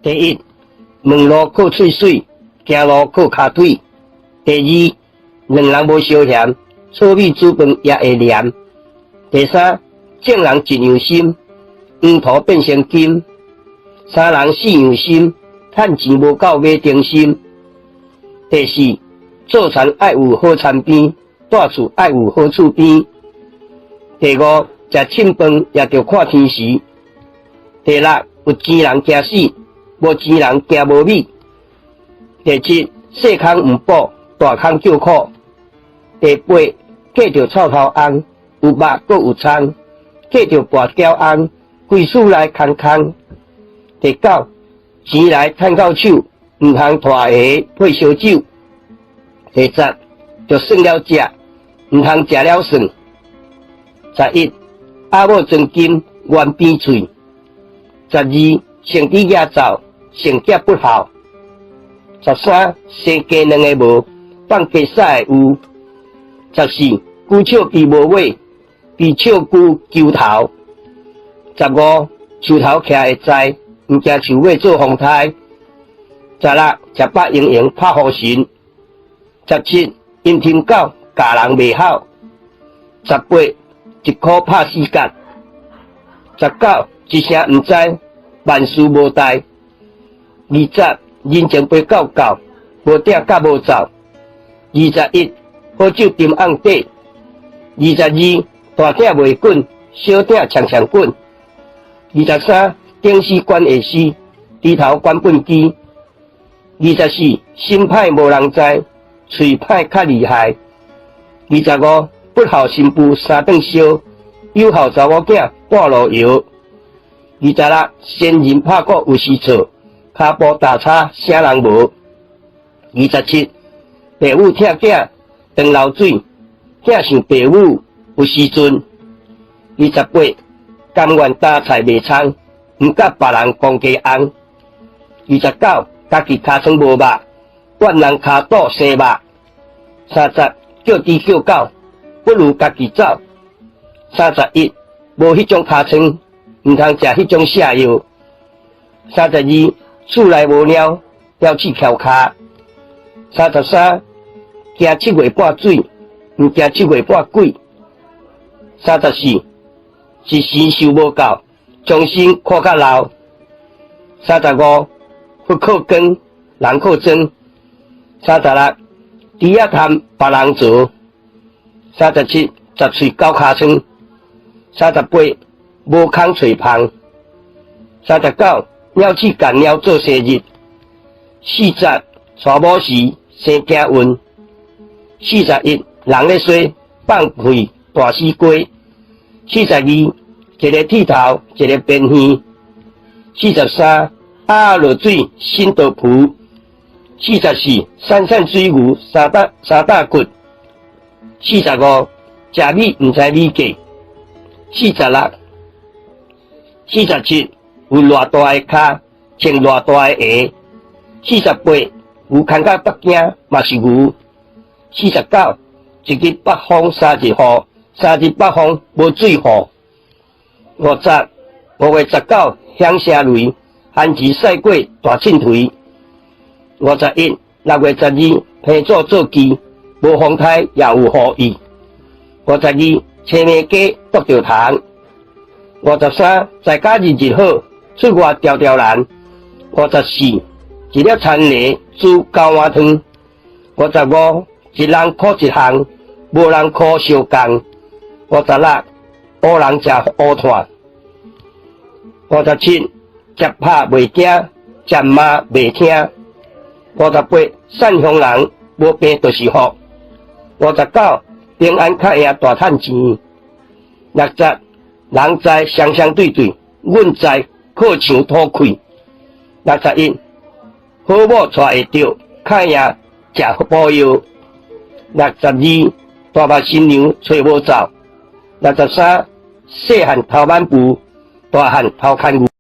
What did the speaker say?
第一，問路靠喙水，行路靠跤腿。第二，兩人無相嫌，糙米煮飯也會黏。第三，眾人一樣心，黃土變成金。三人四樣心，趁錢無夠買燈芯。第四，做田愛有好田邊，蹛厝愛有好厝邊。第五，食凊飯也著看天時。第六，有錢人驚死，無錢人驚無米。第七，細空毋補，大空叫苦。第八，嫁著臭頭翁，有肉閣有蔥；嫁著跋筊翁，規厝內空空。第九，錢來趁到手，毋通拖鞋配燒酒。第十，著算了食，毋通食了算。十一，阿某裝金，懸邊喙。十二，成豬夯灶，成業不孝。十三，生雞卵的無，放雞屎的有。十四，龜笑鱉無尾，鱉笑龜鳩頭。十五，樹頭徛會知，毋驚樹尾做風颱。十六，食飽閒閒拍雨神。十七，陰天狗咬人袂吼。十八，一箍拍四角。十九，一聲毋知，萬事無代。二十，人情飛到狗，無鼎甲無灶。二十一，好酒沉甕底。二十二，大鼎袂滾，小鼎戕戕滾。二十三，頂死管下死，豬頭管畚箕。二十四，心歹無人知，喙歹較厲害。二十五，不孝新婦三頓燒，有孝查某囝半路搖。二十六，仙人拍鼓有時錯，跤步踏差啥人無。二十七，爸母疼囝當流水，囝想爸母有時陣。二十八，甘願擔菜賣蔥，毋佮別人講雞尪。二十九，家己尻川無肉，怨人跤肚生肉。三十，叫豬叫狗，不如家己走。三十一，無彼種尻川，毋通食彼種瀉藥。三十二，厝內無貓，貓鼠蹺跤。三十三，驚七月半水，毋驚七月半鬼。三十四，一時壽無夠，終身看較老。三十五，佛靠光，人靠裝。三十六，豬仔貪別人趖。三十七，十喙九尻川。三十八，無空揣芳。三十九，鳥鼠共貓做生日。四十，娶某時生囝運。四十一，人咧衰，放屁大死雞。四十二，一个剃頭，一个邊耳。四十三，鴨落水，身就浮。四十四，散散水牛，三擔三擔骨。四十五，食米毋知米價。四十六，四十七，有偌大的跤，穿偌大的鞋。四十八，牛牽到北京嘛是牛。四十九，一日北風三日雨，三日北風無水雨。五十，5月19響聲雷，番薯曬過大凊槌。五十一，6月12彭祖做記，無風颱也有雨意。五十二，青暝雞啄著蟲。五十三，在家日日好，出外條條難。五十四，一粒田螺煮九碗湯。五十五，一人苦一項，無人苦相共。五十六，烏人食烏炭。五十七，食拍袂驚，食罵袂聽。五十八，善鄉人無病就是福。五十九，平安較贏大趁錢。六十，人知雙雙對對，阮知靠牆吐氣。六十一，好某娶會著，較贏食補藥。六十二，大目新娘揣無灶。六十三，細漢偷挽布，大漢偷牽牛。